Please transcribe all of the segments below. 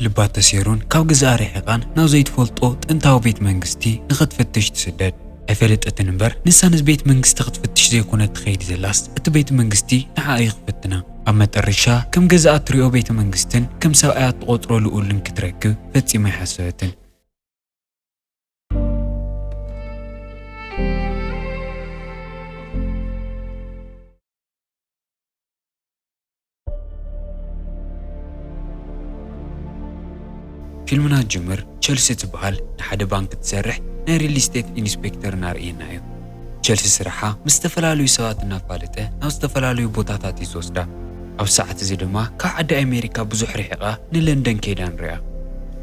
ልባ ተሰይሩን ካብ ገዛኣ ርሒቓን ናብ ዘይትፈልጦ ጥንታዊ ቤት መንግስቲ ንኽትፍትሽ ትስደድ። ኣይፈለጠትን እምበር፣ ንሳ ነዚ ቤት መንግስቲ ክትፍትሽ ዘይኮነት ትኸይድ ዘላስ፣ እቲ ቤት መንግስቲ ንዓኣ እዩ ክፍትና። ኣብ መጠረሻ፣ ከም ገዛኣ እትሪኦ ቤተ መንግስትን ከም ሰብኣያ እትቖጽሮ ልኡልን ክትረክብ ፈጺማ ኣይሓሰበትን። ፊልምና ዝጅምር ቸልሲ ትበሃል ንሓደ ባንክ ትሰርሕ ናይ ሪል ስቴት ኢንስፔክተር እናርእየና እዩ። ቸልሲ ስራሓ ምስ ዝተፈላለዩ ሰባት እናፋለጠ ናብ ዝተፈላለዩ ቦታታት እዩ ዝወስዳ። ኣብ ሰዓት እዚ ድማ ካብ ዓዲ ኣሜሪካ ብዙሕ ርሒቓ ንለንደን ከይዳ ንሪኣ።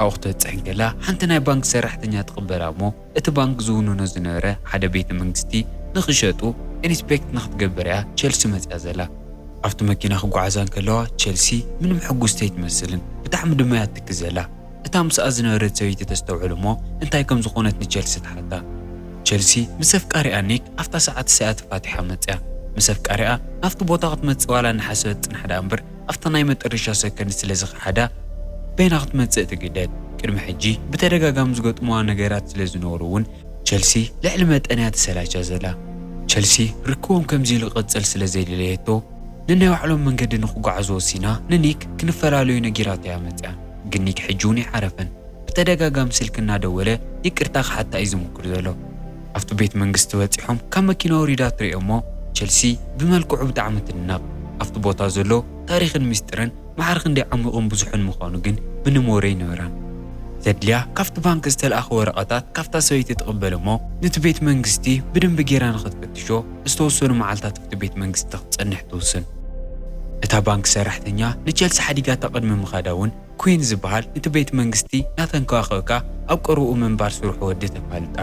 ኣብኡ ክትበጽሕ እንከላ ሓንቲ ናይ ባንክ ሰራሕተኛ ትቕበላ እሞ እቲ ባንክ ዝውንኖ ዝነበረ ሓደ ቤተ መንግስቲ ንኽሸጡ ኢንስፔክት ንኽትገብር እያ ቸልሲ መጽያ ዘላ። ኣብቲ መኪና ክጓዓዛ እንከለዋ ቸልሲ ምንም ሕጉስቲ ኣይትመስልን፣ ብጣዕሚ ድማ እያ ትትክዝ ዘላ። እታ ምስኣ ዝነበረት ሰበይቲ ተስተውዕል እሞ እንታይ ከም ዝኾነት ንቸልሲ ትሓታ። ቸልሲ ምስ ኣፍቃሪኣ ኒክ ኣብታ ሰዓት እዚኣ ተፋቲሓ መጽያ። ምስ ኣፍቃሪኣ ናብቲ ቦታ ክትመጽእ ዋላ እናሓሰበት ጽንሓ ደኣ እምበር ኣብታ ናይ መጠረሻ ሰከንድ ስለ ዝኸሓዳ በይና ክትመጽእ ትግደድ። ቅድሚ ሕጂ ብተደጋጋሚ ዝገጥሙዋ ነገራት ስለ ዝነበሩ እውን ቸልሲ ልዕሊ መጠን እያ ተሰላቻ ዘላ። ቸልሲ ርክቦም ከምዚ ኢሉ ክቕጽል ስለ ዘይደለየቶ ነናይ ባዕሎም መንገዲ ንኽጓዓዙ ወሲና ንኒክ ክንፈላለዩ ነጊራቶ እያ መጽያ። ግን ኒክ ሕጂ እውን ኣይዓረፈን። ብተደጋጋሚ ስልኪ እናደወለ ይቅርታ ክሓታ እዩ ዝምክር ዘሎ። ኣብቲ ቤት መንግስቲ በጺሖም ካብ መኪና ወሪዳ ትሪኦ እሞ ቸልሲ ብመልክዑ ብጣዕሚ ትድነቕ። ኣብቲ ቦታ ዘሎ ታሪኽን ምስጢርን ማዕረ ክንደይ ዓሚቑን ብዙሕን ምዃኑ ግን ምንም ወረ ኣይነበራን። ዘድልያ ካብቲ ባንክ ዝተልኣኸ ወረቐታት ካብታ ሰበይቲ ትቕበል እሞ ነቲ ቤት መንግስቲ ብደንቢ ጌራ ንኽትፈትሾ ዝተወሰኑ መዓልታት ኣብቲ ቤት መንግስቲ ክትጸንሕ ትውስን። እታ ባንክ ሰራሕተኛ ንቸልሲ ሓዲጋታ ቅድሚ ምኻዳ እውን ኩዊን ዝበሃል ነቲ ቤት መንግስቲ እናተንከባኸበካ ኣብ ቀረብኡ ምንባር ስርሑ ወዲ ተፋልጣ።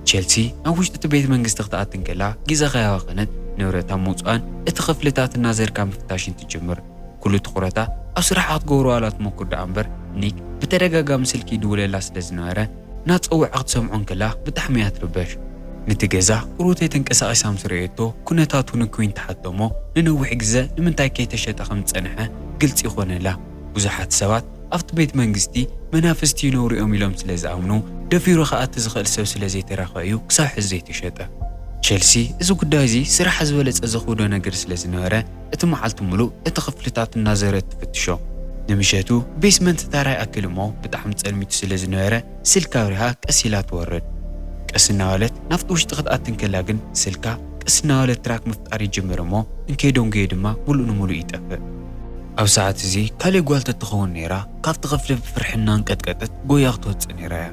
ቸልሲ ናብ ውሽጢ እቲ ቤት መንግስቲ ክትኣቲ እንከላ ግዜ ከያባኸነት ንብረት ኣብ ምውፅኣን እቲ ክፍልታት እናዘርካ ምፍታሽን ትጅምር። ኩሉ ትኹረታ ኣብ ስራሓ ክትገብሮ ዋላ ትመኩር ደኣ እምበር ኒክ ብተደጋጋሚ ስልኪ ይድውለላ ስለ ዝነበረ እናፀውዐ ክትሰምዖ እንከላ ብጣዕሚ እያ ትርበሽ። ነቲ ገዛ ቁሩተይ ተንቀሳቒሳ ምስ ረኣየቶ ኩነታቱ ንኩዊን ትሓቶ እሞ ንነዊሕ ግዜ ንምንታይ ከይተሸጠ ከም ዝጸንሐ ግልጺ ይኾነላ። ብዙሓት ሰባት ኣብቲ ቤት መንግስቲ መናፍስቲ ይነብሩ እዮም ኢሎም ስለ ዝኣምኑ ደፊሩ ክኣቲ ዝኽእል ሰብ ስለ ዘይተረኸ እዩ ክሳብ ሕዚ ዘይተሸጠ። ቸልሲ እዚ ጉዳይ እዚ ስራሓ ዝበለጸ ዘኽብዶ ነገር ስለ ዝነበረ እቲ መዓልቲ ሙሉእ እቲ ክፍልታት እናዘረት ትፍትሾ። ንምሸቱ ቤስመንት ተራ ይኣክል እሞ ብጣዕሚ ጸልሚቱ ስለ ዝነበረ ስልካ ኣብሪሃ ቀስ ኢላ ትወርድ። ቀስ እናበለት ናብቲ ውሽጢ ክትኣቲ እንከላ ግን ስልካ ቀስ እናበለ ትራክ ምፍጣር ይጅምር እሞ እንከይደንጎየ ድማ ሙሉእ ንሙሉእ ይጠፍእ። ኣብ ሰዓት እዚ ካልእ ጓል ተትኸውን ነይራ ካብቲ ክፍሊ ብፍርሒ እናንቀጥቀጠት ጎያ ክትወፅእ ነይራ እያ።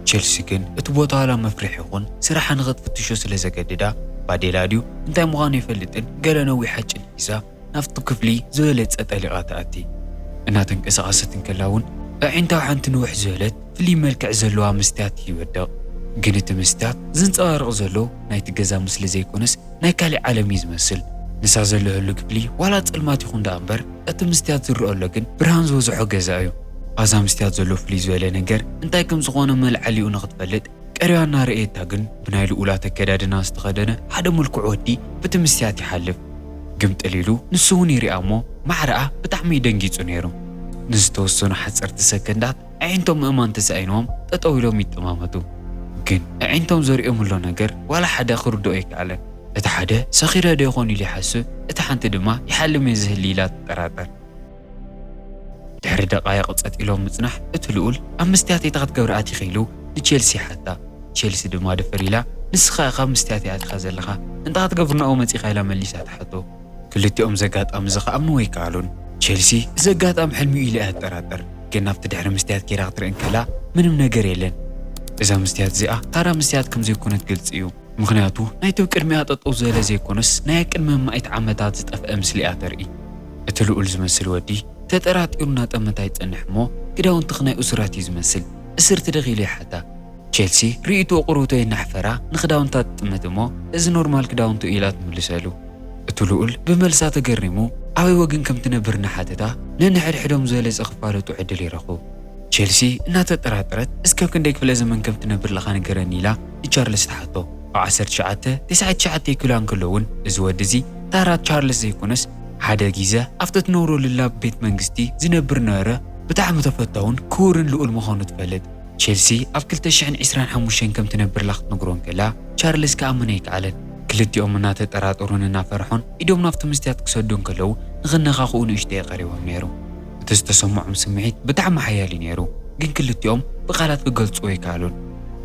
ቸልሲ ግን እቲ ቦታ ዋላ መፍርሒ ይኹን ስራሓ ንኽትፍትሾ ስለ ዘገድዳ ባዴላ ድዩ እንታይ ምዃኑ ኣይፈልጥን ገለ ነዊሕ ሓጭን ሒዛ ናብቲ ክፍሊ ዝበለጸ ጠሊቓ ትኣቲ። እናተንቀሳቐሰት እንከላ እውን ኣዒንታ ኣብ ሓንቲ ንውሕ ዝበለት ፍሉይ መልክዕ ዘለዋ መስትያት ይወድቕ። ግን እቲ መስትያት ዝንጸባረቕ ዘሎ ናይቲ ገዛ ምስሊ ዘይኮነስ ናይ ካሊእ ዓለም እዩ ዝመስል። ንሳ ዘለህሉ ክፍሊ ዋላ ጸልማት ይኹን ደኣ እምበር እቲ መስትያት ዝረኣሎ ግን ብርሃን ዝበዝሖ ገዛ እዩ። ኣብዛ መስትያት ዘሎ ፍልይ ዝበለ ነገር እንታይ ከም ዝኾነ መልዓሊኡ ንኽትፈልጥ ቀሪባ እናረኣየታ ግን ብናይ ልኡላት ኣከዳድና ዝተኸደነ ሓደ ምልኩዕ ወዲ ብቲ መስትያት ይሓልፍ። ግምጥል ኢሉ ንሱ እውን ይሪኣ እሞ ማዕረኣ ብጣዕሚ እዩ ደንጊጹ ነይሩ። ንዝተወሰኑ ሓጸርቲ ሰከንዳት ኣዒንቶም ምእማን ተሳኢንዎም ጠጠው ኢሎም ይጠማመቱ። ግን ኣዒንቶም ዘሪኦምሎ ነገር ዋላ ሓደ ክርድኦ ኣይከኣለን። እቲ ሓደ ሰኺረ ዶ ይኾን ኢሉ ይሓስብ፣ እቲ ሓንቲ ድማ ይሓልም እየ ዝህሊ ኢላ ትጠራጠር። ድሕሪ ደቓይቕ ጸጥ ኢሎም ምጽናሕ፣ እቲ ልኡል ኣብ መስትያት እንታይ ክትገብሪ ኣቲኺ ኢሉ ንቼልሲ ይሓታ። ቼልሲ ድማ ደፈር ኢላ ንስኻ ኢኻ ኣብ መስትያት ኣቲኻ ዘለኻ፣ እንታይ ክትገብር ናብኡ መጺኻ ኢላ መሊሳ ትሓቶ። ክልቲኦም እዚ ኣጋጣሚ እዚ ክኣምንዎ ኣይከኣሉን። ቼልሲ እዚ ኣጋጣሚ ሕልሚ እዩ ኢላ እያ ትጠራጠር፣ ግን ናብቲ ድሕሪ መስትያት ኬዳ ክትርኢ እንከላ ምንም ነገር የለን። እዛ መስትያት እዚኣ ታራ መስትያት ከም ዘይኮነት ግልጺ እዩ። ምኽንያቱ ናይቲ ብቅድሚኣ ጠጠው ዝበለ ዘይኮነስ ናይ ቅድሚ ኣማኢት ዓመታት ዝጠፍአ ምስሊ እያ ተርኢ። እቲ ልኡል ዝመስል ወዲ ተጠራጢሩ እናጠመታ ይጸንሕ እሞ ክዳውንትኺ ናይ እሱራት እዩ ዝመስል፣ እስርቲ ዲኺ ኢሉ ይሓታ። ቼልሲ ርእይትኡ ቅርብቶ የናሕፈራ ንክዳውንታ ትጥምት እሞ እዚ ኖርማል ክዳውንቱ ኢላ ትምልሰሉ። እቲ ልኡል ብመልሳ ተገሪሙ ኣበይ ወገን ከም ትነብር እናሓተታ ነንሕድሕዶም ዝበለጸ ክፋለጡ ዕድል ይረኽቡ። ቼልሲ እናተጠራጠረት እስከ ኣብ ክንደይ ክፍለ ዘመን ከም ትነብር ለኻ ንገረኒ ኢላ ንቻርልስ ትሓቶ። ኣብ ዓሰርተ ትሽዓተ ተስዓን ትሽዓተን ክብላ እንከሎ እውን እዚ ወዲ እዚ ታራ ቻርልስ ዘይኮነስ ሓደ ግዜ ኣብቲ ትነብረሉላ ቤት መንግስቲ ዝነብር ነበረ ብጣዕሚ ተፈታውን ክቡርን ልኡል ምዃኑ ትፈልጥ። ቸልሲ ኣብ ክልተ ሽሕን ዕስራን ሓሙሽተን ከም ትነብርላ ክትነግሮ እንከላ፣ ቻርልስ ክኣምን ኣይከኣለን። ክልቲኦም እናተጠራጠሩን እናፈርሑን ኢዶም ናብቲ መስትያት ክሰዱ እንከለዉ፣ ንኽነኻኽኡ ንእሽተይ ቀሪቦም ነይሩ። እቲ ዝተሰምዖም ስምዒት ብጣዕሚ ሓያል እዩ ነይሩ፣ ግን ክልቲኦም ብቓላት ክገልጽዎ ኣይከኣሉን።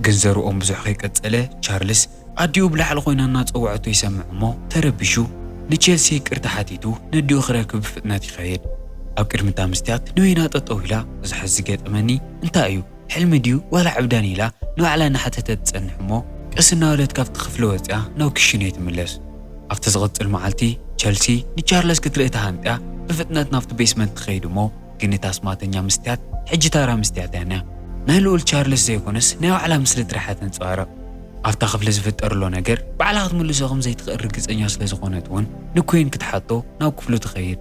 ግን ዘርኦም ብዙሕ ከይቀጸለ፣ ቻርልስ ኣዲኡ ብላዕሊ ኮይና እናጸውዐቶ ይሰምዕ እሞ ተረቢሹ ንቸልሲ ይቅርታ ሓቲቱ ነዲኡ ክረክብ ብፍጥነት ይኸይድ። ኣብ ቅድሚ እታ መስትያት ንበይና ጠጠው ኢላ፣ "እዚ ሕዚ ዝገጠመኒ እንታይ እዩ? ሕልሚ ድዩ ዋላ ዕብዳን?" ኢላ ንባዕላ እናሓተተት ትጸንሕ እሞ፣ ቀስ እናበለት ካብቲ ክፍሊ ወጺኣ ናብ ክሽነ ትምለስ። ኣብቲ ዝቕጽል መዓልቲ፣ ቸልሲ ንቻርለስ ክትርኢ ተሃንጥያ ብፍጥነት ናብቲ ቤስመንት ትኸይድ እሞ፣ ግን እታ ኣስማተኛ መስትያት ሕጂ ታራ መስትያት እያ ነያ። ናይ ልኡል ቻርልስ ዘይኮነስ ናይ ባዕላ ምስሊ ጥራሕ እያ ተንጸባርቕ። ኣብታ ክፍሊ ዝፍጠር ዘሎ ነገር ባዕላ ክትምልሶ ከም ዘይትኽእል ርግጸኛ ስለ ዝኾነት እውን ንኩዊን ክትሓቶ ናብ ክፍሉ ትኸይድ።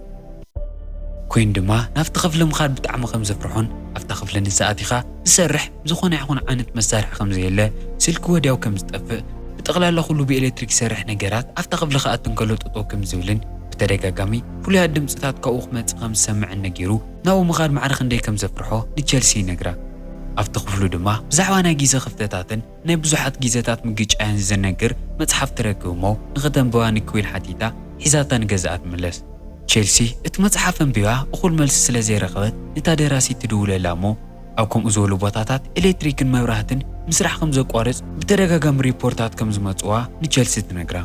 ኩዊን ድማ ናብቲ ክፍሊ ምኻድ ብጣዕሚ ከም ዘፍርሖን ኣብታ ክፍሊ ንሳ ኣቲኻ ዝሰርሕ ዝኾነ ይኹን ዓይነት መሳርሒ ከም ዘየለ፣ ስልኪ ወዲያው ከም ዝጠፍእ፣ ብጠቕላላ ኩሉ ብኤሌክትሪክ ዝሰርሕ ነገራት ኣብታ ክፍሊ ክኣቱ እንከሎ ጠጠው ከም ዝብልን ብተደጋጋሚ ፍሉያት ድምፅታት ካብኡ ክመፅእ ከም ዝሰምዕን ነጊሩ ናብኡ ምኻድ ማዕረ ክንደይ ከም ዘፍርሖ ንቸልሲ ይነግራ። ኣብቲ ክፍሉ ድማ ብዛዕባ ናይ ግዜ ክፍተታትን ናይ ብዙሓት ግዜታት ምግጫያን ዝነግር መጽሓፍ ትረክብ እሞ ንኸተንብባ ንኩዊን ሓቲታ ሒዛታ ንገዛኣ ትምለስ። ቸልሲ እቲ መጽሓፍ ኣንቢባ እኹል መልሲ ስለ ዘይረኸበት ነታ ደራሲት ትድውለላ እሞ ኣብ ከምኡ ዝበሉ ቦታታት ኤሌክትሪክን መብራህትን ምስራሕ ከም ዘቋርጽ ብተደጋጋሚ ሪፖርታት ከም ዝመጽዋ ንቸልሲ ትነግራ።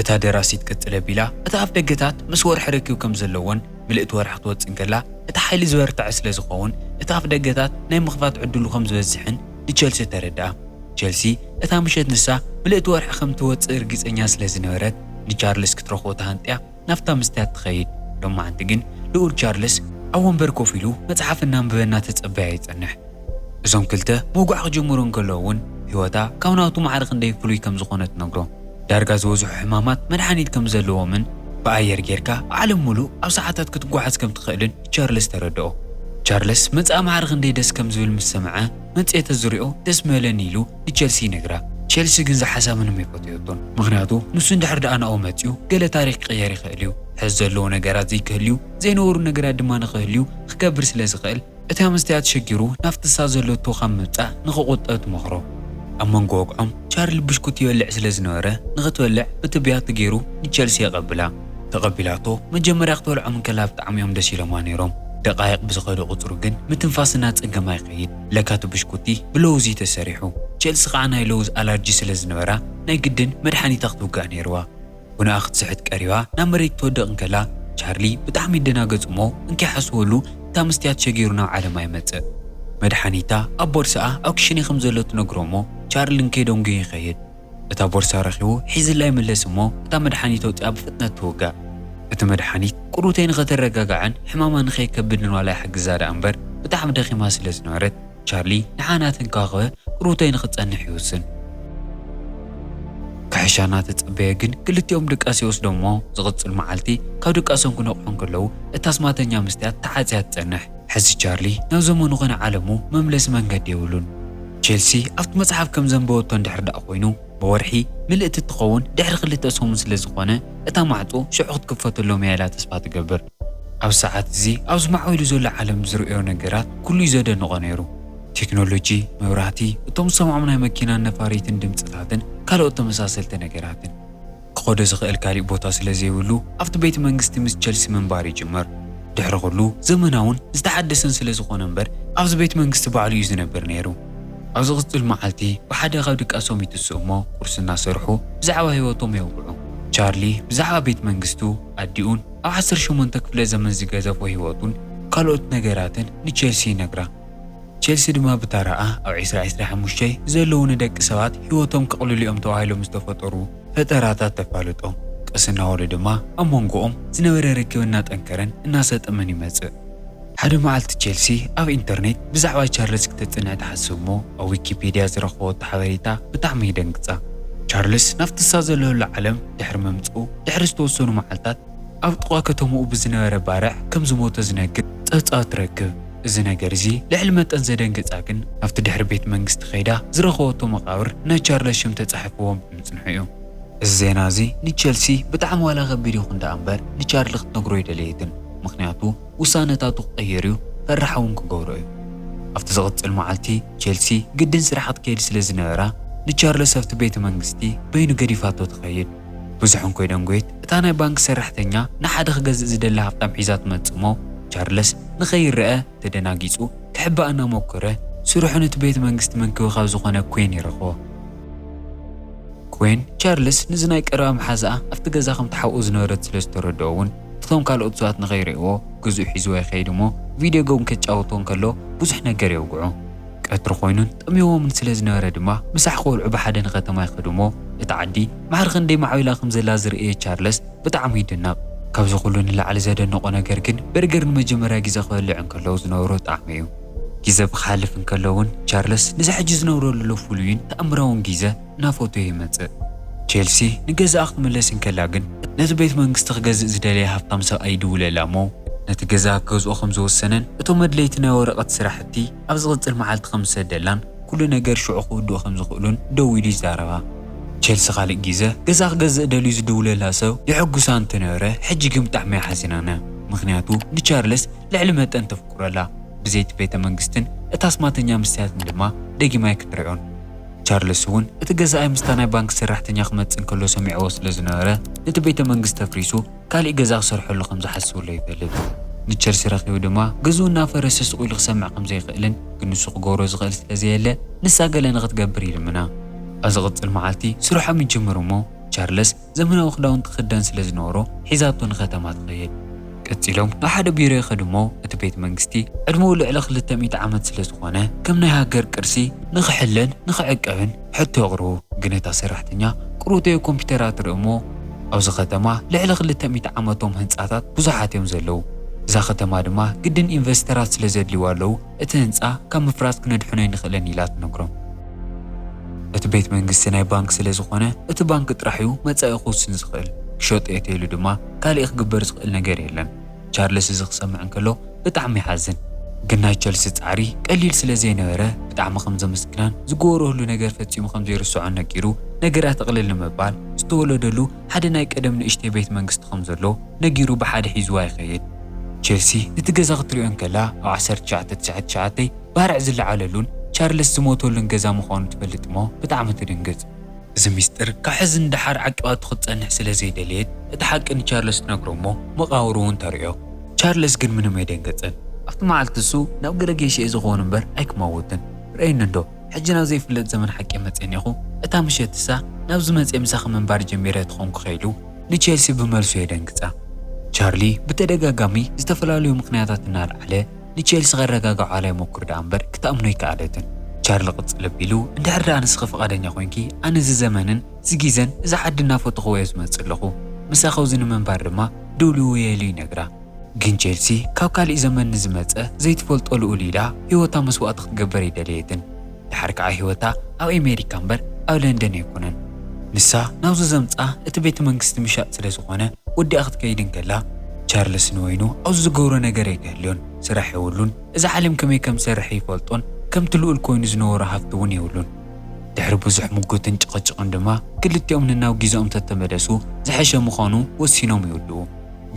እታ ደራሲት ቅጽል ኣቢላ፣ እቲ ኣፍ ደገታት ምስ ወርሒ ርክብ ከም ዘለዎን ምልእቲ ወርሒ ክትወጽእ እንከላ እቲ ሓይሊ ዝበርትዐ ስለ ዝኸውን፣ እቲ ኣፍ ደገታት ናይ ምኽፋት ዕድሉ ከም ዝበዝሕን ንቸልሲ ተረድኣ። ቸልሲ እታ ምሸት ንሳ ምልእቲ ወርሒ ከም ትወጽእ ርግጸኛ ስለ ዝነበረት፣ ንቻርልስ ክትረኽቦ ተሃንጥያ ናብታ መስትያት ትኸይድ። ሎማዓንቲ ግን ልኡል ቻርልስ ኣብ ወንበር ኮፍ ኢሉ መጽሓፍ እናንበበ እናተጸበያ ይጸንሕ። እዞም ክልተ መውጋዕ ክጅምሩ እንከለዉ እውን ህይወታ ካብ ናቱ ማዕረ ክንደይ ፍሉይ ከም ዝኾነ ትነግሮ። ዳርጋ ዝበዝሑ ሕማማት መድሓኒት ከም ዘለዎምን ብኣየር ጌርካ ዓለም ሙሉእ ኣብ ሰዓታት ክትጓዓዝ ከም ትኽእልን ቻርልስ ተረድኦ። ቻርልስ መጻኢ ማዕረ ክንደይ ደስ ከም ዝብል ምስ ሰምዐ፣ "መጽሔት ተዝሪኦ ደስ ምበለኒ" ኢሉ ንቸልሲ ይነግራ። ቸልሲ ግን ዝሓሳ ምንም ኣይፈተየቶን። ምኽንያቱ ንሱ እንድሕር ደኣ ናብኡ መጺኡ ገለ ታሪኽ ክቕየር ይኽእል እዩ። ሕዚ ዘለዎ ነገራት ዘይክህልዩ፣ ዘይነበሩ ነገራት ድማ ንኽህልዩ ክገብር ስለ ዝኽእል፣ እታ መስትያት ሸጊሩ ናብቲ ንሳ ዘለቶ ካብ ምብጻሕ ንኽቑጠብ ትመኽሮ። ኣብ መንጎ ወግዖም ቻርሊ ብሽኩቲ ይበልዕ ስለ ዝነበረ፣ ንኽትበልዕ ብትብያቱ ገይሩ ንቸልሲ የቐብላ። ተቐቢላቶ መጀመርያ ክትበልዖም እንከላ ብጣዕሚ እዮም ደስ ኢሎማ ነይሮም። ደቃይቕ ብዝኸዱ ቁጽሩ ግን ምትንፋስ እናጸገማ ይኸይድ። ለካ እቲ ብሽኩቲ ብለውዚ ተሰሪሑ። ቸልሲ ከዓ ናይ ለውዝ ኣላርጂ ስለ ዝነበራ ናይ ግድን መድሓኒታ ክትውጋእ ነይርዋ። ብንኣ ክትስሕት ቀሪባ ናብ መሬት ክትወድቕ እንከላ ቻርሊ ብጣዕሚ ይደናገጽ እሞ እንከይሓስበሉ እታ መስትያት ሸጊሩ ናብ ዓለማ ይመጽእ። መድሓኒታ ኣብ ቦርሳኣ ኣብ ክሽነ ከም ዘሎ ትነግሮ እሞ ቻርሊ እንከይደንጉ ይኸይድ። እታ ቦርሳ ረኺቡ ሒዝላ ይምለስ እሞ እታ መድሓኒት ኣውጺኣ ብፍጥነት ትውጋእ። እቲ መድሓኒት ቁሩተይ ንኸተረጋጋዕን ሕማማ ንኸይከብድን ዋላ ይሕግዛ ደኣ እምበር ብጣዕሚ ደኺማ ስለ ዝነበረት ቻርሊ ንሓና ተንከባኸበ ቁሩተይ ንኽጸንሕ ይውስን። ክሕሻ እናተጸበየ ግን ክልቲኦም ድቃስ ይወስዶም እሞ ዝቕጽል መዓልቲ ካብ ድቃሶም ክነቕሑ እንከለዉ እታ ኣስማተኛ መስትያት ተዓጽያ ትጸንሕ። ሕዚ ቻርሊ ናብ ዘመኑ ኾነ ዓለሙ መምለሲ መንገዲ የብሉን። ቸልሲ ኣብቲ መጽሓፍ ከም ዘንበበቶ እንድሕር ደኣ ኮይኑ ብወርሒ ምልእቲ እትኸውን ድሕሪ ክልተ ሰሙን ስለ ዝኾነ እታ ማዕጾ ሽዑ ክትክፈተሎም እያ ኢላ ተስፋ ትገብር። ኣብ ሰዓት እዚ ኣብዚ ማዕቢሉ ዘሎ ዓለም ዝርእዮ ነገራት ኩሉ እዩ ዘደንቖ ነይሩ። ቴክኖሎጂ፣ መብራህቲ፣ እቶም ዝሰምዖም ናይ መኪናን ነፋሪትን ድምጽታትን ካልኦት ተመሳሰልቲ ነገራትን። ክኸዶ ዝኽእል ካሊእ ቦታ ስለ ዘይብሉ ኣብቲ ቤተ መንግስቲ ምስ ቸልሲ ምንባር ይጅምር። ድሕሪ ኩሉ ዘመናውን ዝተሓደሰን ስለ ዝኾነ እምበር ኣብዚ ቤተ መንግስቲ ባዕሉ እዩ ዝነብር ነይሩ። ኣብ ዝቕጽል መዓልቲ ብሓደ ካብ ድቃሶም ይትስኡ እሞ ቁርሲ እናሰርሑ ብዛዕባ ህይወቶም የውግዑ። ቻርሊ ብዛዕባ ቤት መንግስቱ፣ ኣዲኡን ኣብ ዓሰርተ ሸሞንተ ክፍለ ዘመን ዝገዘፎ ህይወቱን ካልኦት ነገራትን ንቸልሲ ይነግራ። ቸልሲ ድማ ብታራኣ ኣብ ዕስራ ዕስራ ሓሙሽተ ዘለዉ ንደቂ ሰባት ህይወቶም ከቕልሉ እዮም ተባሂሎም ዝተፈጠሩ ፈጠራታት ተፋልጦም። ቀስ እናበሉ ድማ ኣብ መንጎኦም ዝነበረ ርክብ እናጠንከረን እናሰጠመን ይመጽእ። ሓደ መዓልቲ ቸልሲ ኣብ ኢንተርኔት ብዛዕባ ቻርልስ ክተጽንዕ ትሓስብ እሞ ኣብ ዊኪፔድያ ዝረኸበቶ ሓበሬታ ብጣዕሚ ይደንግጻ። ቻርልስ ናብቲ ንሳ ዘለሉ ዓለም ድሕሪ ምምጽኡ ድሕሪ ዝተወሰኑ መዓልታት ኣብ ጥቓ ከተማኡ ብዝነበረ ባርዕ ከም ዝሞተ ዝነግር ጸብጻብ ትረክብ። እዚ ነገር እዚ ልዕሊ መጠን ዘደንገጻ ግን ኣብቲ ድሕሪ ቤት መንግስቲ ከይዳ ዝረኸበቶ መቓብር ናይ ቻርልስ ሽም ተጻሒፍዎ ብምጽንሑ እዩ። እዚ ዜና እዚ ንቸልሲ ብጣዕሚ ዋላ ከቢድ ይኹን ደኣ እምበር ንቻርሊ ክትነግሮ ኣይደለየትን። ምኽንያቱ ውሳነታቱ ክቕይር እዩ። ፈራሕ እውን ክገብሮ እዩ። ኣብቲ ዝቕጽል መዓልቲ፣ ቸልሲ ግድን ስራሕ ክትከይድ ስለ ዝነበራ፣ ንቻርለስ ኣብቲ ቤተ መንግስቲ በይኑ ገዲፋቶ ትኸይድ። ብዙሕ እንኮይደንጎየት፣ እታ ናይ ባንክ ሰራሕተኛ ንሓደ ክገዝእ ዝደሊ ሃብታም ሒዛ ትመጽእ እሞ፣ ቻርለስ ንኸይረአ ተደናጊጹ ክሕባእ እናሞከረ፣ ስርሑ ነቲ ቤተ መንግስቲ ምንክብኻብ ዝኾነ ኩዌን ይረኽቦ። ኩዌን፣ ቻርለስ ንዚ ናይ ቀረባ መሓዛኣ ኣብቲ ገዛ ከምቲ ሓውኡ ዝነበረት ስለ ዝተረድኦ እውን፣ እቶም ካልኦት ሰባት ንኸይርእይዎ ገዝኡ ሒዝዋ ይኸይድ እሞ፣ ቪድዮ ጌም ከጫውቶ እንከሎ ብዙሕ ነገር የውግዑ። ቀትሪ ኮይኑን ጠምዮዎምን ስለ ዝነበረ ድማ፣ ምሳሕ ክበልዑ ብሓደ ንከተማ ይኸዱ እሞ፣ እቲ ዓዲ ማዕረ ክንደይ ማዕቢላ ከም ዘላ ዝርእየ ቻርለስ ብጣዕሚ ይድነቕ። ካብዚ ኩሉ ንላዕሊ ዘደንቖ ነገር ግን፣ በርገር ንመጀመርያ ግዜ ክበልዕ እንከለዉ ዝነበሮ ጣዕሚ እዩ። ግዜ ብክሓልፍ እንከሎ እውን፣ ቻርለስ ንዚ ሕጂ ዝነብረሉ ዘሎ ፍሉይን ተኣምራውን ግዜ እናፈተዮ ይመጽእ። ቸልሲ ንገዛኣ ክትምለስ እንከላ ግን፣ ነቲ ቤት መንግስቲ ክገዝእ ዝደለየ ሃብታም ሰብኣይ ይድውለላ እሞ፣ ነቲ ገዛ ክገዝኦ ከም ዝወሰነን፣ እቶም መድለይቲ ናይ ወረቐት ስራሕቲ ኣብ ዝቕጽል መዓልቲ ከም ዝሰደላን፣ ኩሉ ነገር ሽዑ ክውድኡ ከም ዝኽእሉን ደዊሉ ይዛረባ። ቸልሲ ካልእ ግዜ፣ ገዛ ክገዝእ ደልዩ ዝድውለላ ሰብ የሐጉሳ እንተነበረ፣ ሕጂ ግን ብጣዕሚ እያ ሓዚናና። ምኽንያቱ ንቻርለስ ልዕሊ መጠን ተፍቅሮ ኣላ። ብዘይቲ ቤተ መንግስትን እታ ኣስማተኛ መስትያትን ድማ ደጊማ ኣይክትሪዖን። ቻርለስ እውን እቲ ገዛኣይ ምስታ ናይ ባንክ ሰራሕተኛ ክመጽእ እንከሎ ሰሚዕዎ ስለ ዝነበረ፣ ነቲ ቤተ መንግስቲ ኣፍሪሱ ካሊእ ገዛ ክሰርሐሉ ከም ዝሓስብሎ ይፈልጥ። ንቸልሲ ረኺቡ ድማ ገዝኡ እናፈረሰ ስቕ ኢሉ ክሰምዕ ከም ዘይኽእልን፣ ግን ንሱ ክገብሮ ዝኽእል ስለ ዘየለ፣ ንሳ ገለ ንኽትገብር ይልምና። ኣብ ዝቕጽል መዓልቲ ስርሖም ይጅምሩ እሞ፣ ቻርለስ ዘመናዊ ክዳውንቲ ክኽደን ስለ ዝነበሮ፣ ሒዛቶ ንከተማ ትኸይድ። ቀጺሎም ናብ ሓደ ቢሮ ይኸዱ እሞ፣ እቲ ቤት መንግስቲ ዕድመኡ ልዕሊ ክልተ ሚእቲ ዓመት ስለ ዝኾነ፣ ከም ናይ ሃገር ቅርሲ ንኽሕለን ንኽዕቀብን ሕቶ የቕርቡ። ግን እታ ሰራሕተኛ ቅሩተዮ ኮምፒውተራት ትርኢ እሞ፣ ኣብዚ ከተማ ልዕሊ ክልተ ሚእቲ ዓመቶም ህንጻታት ብዙሓት እዮም ዘለዉ። እዛ ከተማ ድማ ግድን ኢንቨስተራት ስለ ዘድልይዋ ኣለዉ፣ እቲ ህንጻ ካብ ምፍራስ ክነድሕኖ ኣይንኽእልን ኢላ ትነግሮም። እቲ ቤት መንግስቲ ናይ ባንክ ስለ ዝኾነ፣ እቲ ባንክ ጥራሕ እዩ መጻኢ ክውስን ዝኽእል። ክሸጦ እየ ተይሉ ድማ ካሊእ ክግበር ዝኽእል ነገር የለን። ቻርለስ እዚ ክሰምዕ እንከሎ ብጣዕሚ ይሓዝን። ግን ናይ ቸልሲ ጻዕሪ ቀሊል ስለ ዘይነበረ፣ ብጣዕሚ ከም ዘመስግናን ዝገበረሉ ነገር ፈጺሙ ከም ዘይርስዖን ነጊሩ፣ ነገራት እቕልል ንምባል፣ ዝተወለደሉ ሓደ ናይ ቀደም ንእሽተይ ቤት መንግስቲ ከም ዘሎ ነጊሩ ብሓደ ሒዝዋ ይኸይድ። ቸልሲ ነቲ ገዛ ክትሪኦ እንከላ፣ ኣብ ዓሰርተ ትሽዓተ ትስዓን ትሽዓተን ባርዕ ዝለዓለሉን ቻርለስ ዝሞተሉን ገዛ ምዃኑ ትፈልጥ እሞ ብጣዕሚ ትድንግጽ። እዚ ሚስጥር ካብ ሕዚ ንደሓር ዓቂባቶ ክትጸንሕ ስለ ዘይደለየት፣ እቲ ሓቂ ንቻርለስ ትነግሮ እሞ መቓብሩ እውን ተርእዮ። ቻርለስ ግን ምንም ኣይደንገጸን። ኣብቲ መዓልቲ እሱ ናብ ገለ ጌሽ እየ ዝኸውን እምበር ኣይክመውትን። ርእየኒ እንዶ፣ ሕጂ ናብ ዘይፍለጥ ዘመን ሓቂ መጽእ እኒኹ። እታ ምሸትሳ ናብዚ መጽእ ምሳኺ ምንባር ጀሚረ ተኾንኩ ከይሉ ንቼልሲ ብመልሱ የደንግጻ። ቻርሊ ብተደጋጋሚ ዝተፈላለዩ ምኽንያታት እናልዓለ ንቼልሲ ከረጋግዓላ ይሞክር ደኣ እምበር ክትኣምኖ ኣይከኣለትን። ቻርሊ ቅጽል ኣቢሉ፣ "እንድሕር ደኣ ንስኺ ፍቓደኛ ኮይንኪ፣ ኣነ እዚ ዘመንን እዚ ግዜን እዛ ዓዲ እናፈተኽዎ እየ ዝመጽእ ኣለኹ። ምሳኺ ኣብዚ ንምንባር ድማ ድሉው እየ" ኢሉ ይነግራ። ግን ቼልሲ ካብ ካሊእ ዘመን ንዝመጸ ዘይትፈልጦ ልኡል ኢላ ህይወታ መስዋእቲ ክትገብር ኣይደለየትን። ደሓር ከኣ ህይወታ ኣብ ኣሜሪካ እምበር ኣብ ለንደን ኣይኮነን። ንሳ ናብዚ ዘምጽኣ እቲ ቤተ መንግስቲ ምሻጥ ስለ ዝኾነ ወዲኣ ክትከይድ እንከላ፣ ቻርልስ ንወይኑ ኣብዚ ዝገብሮ ነገር ኣይክህልዮን። ስራሕ የብሉን። እዛ ዓለም ከመይ ከም ዝሰርሕ ይፈልጦን ከምቲ ልኡል ኮይኑ ዝነበሮ ሃብቲ እውን የብሉን። ድሕሪ ብዙሕ ምጉትን ጭቕጭቕን ድማ ክልቲኦም ንናብ ግዜኦም ተተመለሱ ዝሐሸ ምዃኑ ወሲኖም ይውድኡ።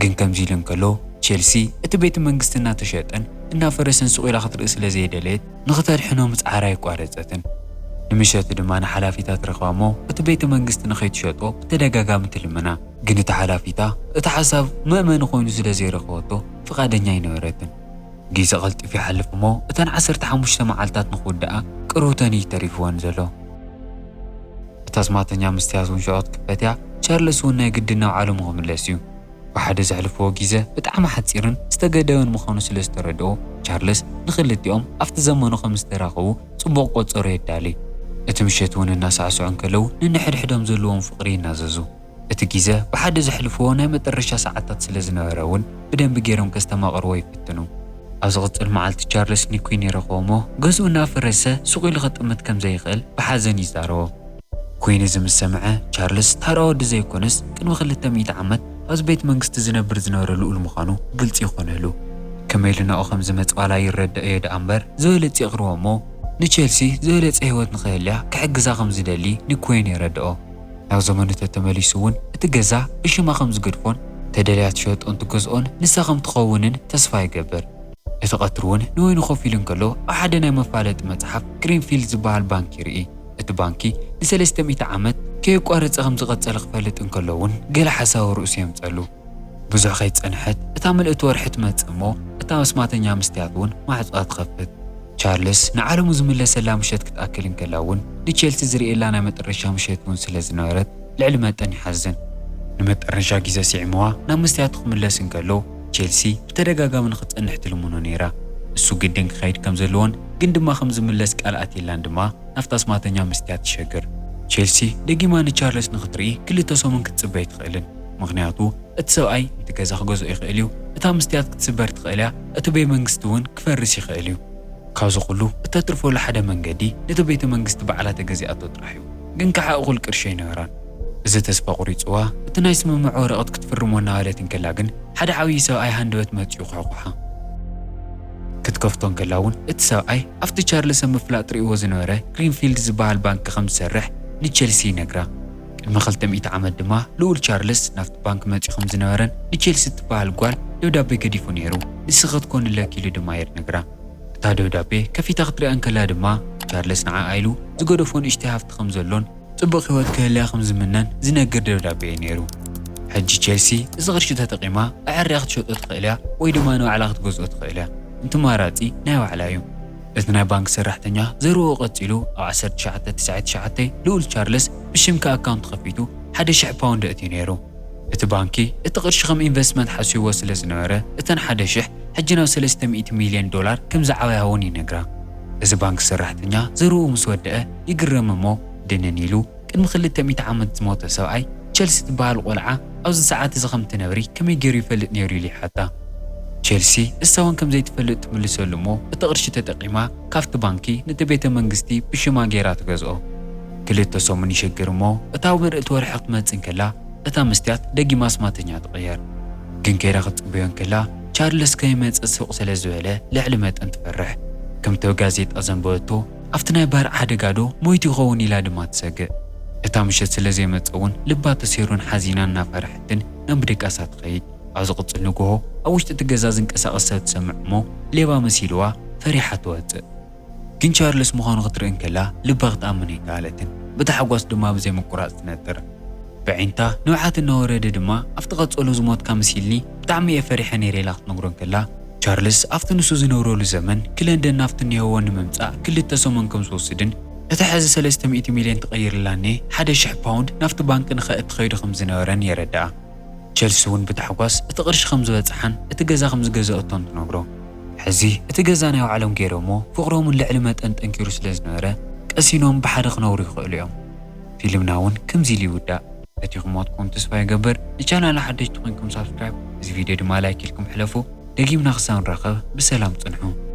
ግን ከምዚ ኢሉ እንከሎ፣ ቼልሲ እቲ ቤተ መንግስቲ እናተሸጠን እናፈረሰን ስቕ ኢላ ክትርኢ ስለ ዘይደለየት፣ ንኽተድሕኖ ምጽዓራ ኣይቋረጸትን። ንምሸቱ ድማ ንሓላፊታ ትረኽባ እሞ፣ እቲ ቤተ መንግስቲ ንኸይትሸጦ ብተደጋጋሚ ትልምና። ግን እቲ ሓላፊታ እቲ ሓሳብ መእመኒ ኮይኑ ስለ ዘይረኸበቶ፣ ፍቓደኛ ኣይነበረትን። ግዜ ቀልጢፉ ይሓልፍ እሞ፣ እተን ዓሰርተ ሓሙሽተ መዓልታት ንኽውድኣ ቅርብተን እዩ ተሪፍወን ዘሎ። እታ ኣስማተኛ መስትያት እውን ሽዑ ክትክፈት እያ። ቻርለስ እውን ናይ ግድን ናብ ዓለሙ ክምለስ እዩ። ብሓደ ዘሕልፍዎ ግዜ ብጣዕሚ ሓጺርን ዝተገደበን ምዃኑ ስለ ዝተረድኦ፣ ቻርለስ ንኽልቲኦም ኣብቲ ዘመኑ ከም ዝተራኸቡ ጽቡቕ ቆጸሮ የዳሊ። እቲ ምሸት እውን እናሳዕስዑ እንከለዉ፣ ንንሕድሕዶም ዘለዎም ፍቕሪ ይናዘዙ። እቲ ግዜ ብሓደ ዘሕልፍዎ ናይ መጠረሻ ሰዓታት ስለ ዝነበረ እውን ብደንቢ ገይሮም ከስተማቕርዎ ይፍትኑ። ኣብ ዝቕጽል መዓልቲ ቻርለስ ንኩዊን ይረኽቦ እሞ፣ ገዝኡ እናፈረሰ ሱቕ ኢሉ ክጥምት ከም ዘይኽእል ብሓዘን ይዛረቦ። ኩዊን እዚ ምስ ሰምዐ፣ ቻርልስ ተራ ወዲ ዘይኮነስ፣ ቅድሚ ክልተ ሚእቲ ዓመት ኣብዚ ቤት መንግስቲ ዝነብር ዝነበረ ልኡል ምዃኑ ግልጺ ይኾነሉ። ከመይ ኢሉ ናብኡ ከም ዝመጽእ ዋላ ይረድኦ እዮ ደኣ እምበር፣ ዝበለጸ ይቕርቦ እሞ፣ ንቼልሲ ዝበለጸ ህይወት ንኽህልያ ክሕግዛ ከም ዝደሊ ንኩዊን የረድኦ። ናብ ዘመኑ ተተመሊሱ እውን እቲ ገዛ ብሽማ ከም ዝገድፎን ተደልያ ትሸጦን ትገዝኦን ንሳ ከም ትኸውንን ተስፋ ይገብር። እቲ ቀትሪ እውን ንወይኑ ኮፍ ኢሉ እንከሎ፣ ኣብ ሓደ ናይ መፋለጢ መጽሓፍ ግሪንፊልድ ዝበሃል ባንክ ይርኢ። እቲ ባንኪ ንሰለስተ ሚእቲ ዓመት ከየቋረጸ ከም ዝቐጸለ ክፈልጥ እንከሎ እውን፣ ገለ ሓሳዊ ርእሱ የምጸሉ። ብዙሕ ከይጸንሐት፣ እታ ምልእቲ ወርሒ ትመጽእ እሞ፣ እታ ኣስማተኛ መስትያት እውን ማዕጾኣ ትኸፍት። ቻርልስ ንዓለሙ ዝምለሰላ ምሸት ክትኣክል እንከላ እውን፣ ንቼልሲ ዝርእየላ ናይ መጠረሻ ምሸት እውን ስለ ዝነበረት፣ ልዕሊ መጠን ይሓዝን። ንመጠረሻ ግዜ ስዒምዋ ናብ መስትያቱ ክምለስ እንከሎ፣ ቼልሲ ብተደጋጋሚ ንኽትጸንሕ ትልምኖ ነይራ። እሱ ግድን ክኸይድ ከም ዘለዎን ግን ድማ ከም ዝምለስ ቃል ኣትየላን ድማ ናብታ ኣስማተኛ መስትያት ትሸግር። ቼልሲ ደጊማ ንቻርልስ ንኽትርኢ ክልተ ሰሙን ክትጽበ ኣይትኽእልን። ምኽንያቱ እቲ ሰብኣይ እቲ ገዛ ክገዝኦ ይኽእል እዩ፣ እታ መስትያት ክትስበር ትኽእል እያ፣ እቲ ቤት መንግስቲ እውን ክፈርስ ይኽእል እዩ። ካብዚ ኩሉ እተትርፈሉ ሓደ መንገዲ ነቲ ቤተ መንግስቲ ባዕላ ተገዚኣቶ ጥራሕ እዩ። ግን ከዓ እኹል ቅርሺ ኣይነበራን። እዚ ተስፋ ቁሪፅዋ፣ እቲ ናይ ስምምዕ ወረቐት ክትፍርሞ እናበለት እንከላ ግን ሓደ ዓብዪ ሰብኣይ ሃንደበት መፂኡ ኩሕኩሓ። ክትከፍቶ እንከላ እውን እቲ ሰብኣይ ኣብቲ ቻርልስ ኣብ ምፍላጥ ርእይዎ ዝነበረ ግሪንፊልድ ዝበሃል ባንክ ከም ዝሰርሕ ንቼልሲ ይነግራ። ቅድሚ ክልተ ሚእቲ ዓመት ድማ ልኡል ቻርልስ ናብቲ ባንክ መፂኡ ከም ዝነበረን ንቼልሲ እትበሃል ጓል ደብዳቤ ገዲፉ ነይሩ፣ ንስኺ ክትኮኒ ኣለኪ ኢሉ ድማ ይነግራ። እታ ደብዳቤ ከፊታ ክትሪኣ እንከላ ድማ ቻርልስ ንዓኣ ኢሉ ዝገደፎ ንእሽተይ ሃፍቲ ከም ዘሎን ጽቡቕ ህይወት ክህልያ ከም ዝምነን ዝነግር ደብዳቤ እዩ ነይሩ። ሕጂ ቼልሲ እዚ ቅርሺ ተጠቒማ ኣዐርያ ክትሸጦ ትኽእል እያ ወይ ድማ ንባዕላ ክትገዝኦ ትኽእል እያ። እቲ ኣማራጺ ናይ ባዕላ እዩ። እቲ ናይ ባንክ ሰራሕተኛ ዘረብኡ ቀጺሉ፣ ኣብ ዓሰርተ ትሽዓተ ተስዓን ትሽዓተን ልኡል ቻርልስ ብሽምካ ኣካውንት ከፊቱ ሓደ ሽሕ ፓውንድ ኣእትዩ ነይሩ። እቲ ባንኪ እቲ ቅርሺ ከም ኢንቨስትመንት ሓሲብዎ ስለ ዝነበረ፣ እተን ሓደ ሽሕ ሕጂ ናብ ሰለስተ ሚእቲ ሚልዮን ዶላር ከም ዝዓበያ እውን ይነግራ። እዚ ባንክ ሰራሕተኛ ዘረብኡ ምስ ወደአ ይግረም እሞ ድንን ኢሉ፣ ቅድሚ ክልተ ሚእቲ ዓመት ዝሞተ ሰብኣይ ቸልሲ ትበሃል ቆልዓ ኣብዚ ሰዓት እዚ ከም ትነብሪ ከመይ ገይሩ ይፈልጥ ነይሩ ኢሉ ይሓታ። ቸልሲ እሳ እውን ከም ዘይትፈልጥ ትምልሰሉ እሞ እቲ ቅርሺ ተጠቒማ ካብቲ ባንኪ ነቲ ቤተ መንግስቲ ብሽማ ገይራ ትገዝኦ። ክልተ ሰሙን ይሽግር እሞ እታ ምርኢት ወርሒ ክትመጽእ እንከላ እታ መስትያት ደጊማ ኣስማተኛ ትቕየር። ግን ከይዳ ክትጽበዮ እንከላ ቻርልስ ከይመጽእ ስቕ ስለ ዝበለ ልዕሊ መጠን ትፈርሕ። ከምቲ ኣብ ጋዜጣ ዘንበበቶ ኣብቲ ናይ ባርዕ ሓደጋ ዶ ሞይቱ ይኸውን ኢላ ድማ ትሰግእ። እታ ምሸት ስለ ዘይመጸ እውን ልባ ተሰይሩን ሓዚናን እናፈርሐትን ናብ ድቃሳ ትኸይድ። ኣብ ዝቕጽል ንግሆ ኣብ ውሽጢ እቲ ገዛ ዝንቀሳቐስ ሰብ ትሰምዕ እሞ ሌባ መሲልዋ ፈሪሓ ትወጽእ። ግን ቻርልስ ምዃኑ ክትርኢ እንከላ ልባ ክትኣምን ኣይከኣለትን። ብታሕጓስ ድማ ብዘይ ምቁራጽ ትነጥር። ብዒንታ ንብዓት እናወረደ ድማ ኣብቲ ቀጸሎ ዝሞትካ መሲልኒ ብጣዕሚ እየ ፈሪሐ ነይረ ኢላ ክትነግሮ እንከላ ቻርልስ ኣብቲ ንሱ ዝነብረሉ ዘመን ክለንደን ናብቲ እኒሀዎ ንምምጻእ ክልተ ሰሙን ከም ዝወስድን እቲ ሕዚ ሰለስተ ሚእቲ ሚልዮን ትቐይርላኒ ሓደ ሽሕ ፓውንድ ናብቲ ባንክ ንኸእቲ ኸይዱ ከም ዝነበረን የረድኣ። ቸልሲ እውን ብታሕጓስ እቲ ቅርሺ ከም ዝበጽሓን እቲ ገዛ ከም ዝገዘአቶን ትነግሮ። ሕዚ እቲ ገዛ ናይ ባዕሎም ገይሮሞ ፍቕሮምን ልዕሊ መጠን ጠንኪሩ ስለ ዝነበረ ቀሲኖም ብሓደ ክነብሩ ይኽእሉ እዮም። ፊልምና እውን ከምዚ ኢሉ ይውዳእ። ፈቲኹምዎ ትኾኑ ተስፋ ይገብር። ንቻናል ሓደሽቲ ኮይንኩም ሳብስክራይብ፣ እዚ ቪድዮ ድማ ላይክ ኢልኩም ሕለፉ። ደጊምና ክሳብ ንራኸብ ብሰላም ጽንሑ።